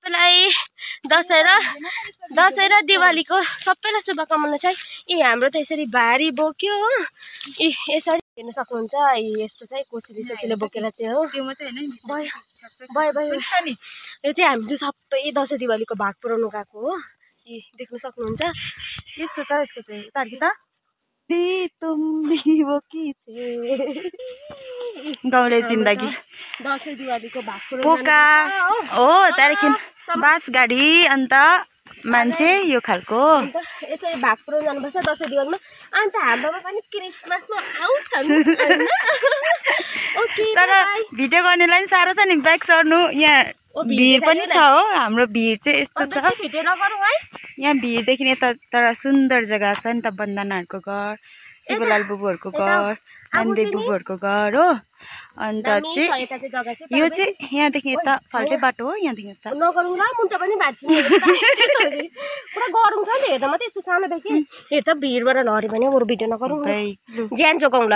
सबैलाई दसैँ र दिवालीको सबैलाई शुभकामना चाहिँ हाम्रो त यसरी भारी बोक्यो हो यसरी हेर्न सक्नुहुन्छ यस्तो चाहिँ कोसीले बोकेर चाहिँ हो यो चाहिँ हामी चाहिँ सबै दसैँ दिवालीको भाग पुऱ्याउनु गएको हो देख्न सक्नुहुन्छ यस्तो छ यसको चाहिँ तार्किता गाउँले जिन्दगी दसैँ दिवालीको भाग पोका हो त्यहाँदेखि बास गाडी अन्त मान्छे यो खालको यसरी भाग पुऱ्याउनु जानुपर्छ दसैँ दिवालीमा अन्त हाम्रोमा पनि क्रिसमसमा आउँछन् तर भिडियो गर्नेलाई पनि साह्रो छ नि बाइक चढ्नु यहाँ भिड पनि छ हो हाम्रो भिड चाहिँ यस्तो छ यहाँ भिडदेखि यता तर सुन्दर जग्गा छ नि त बन्दनाहरूको घर शिवलाल बुबुहरूको घर नन्देव बुबुहरूको घर हो अन्त चाहिँ यो चाहिँ यहाँदेखि यता फाल्टै बाटो हो यहाँदेखि यता नगरौँ ल मुन्टा पनि भाँच्ने पुरा गरौँ छ नि हेर्दा मात्रै यस्तो सानोदेखि हेर्दा भिडबाट लड्यो भने बरु भिडियो नगरौँ ज्यान जोगाउँ ल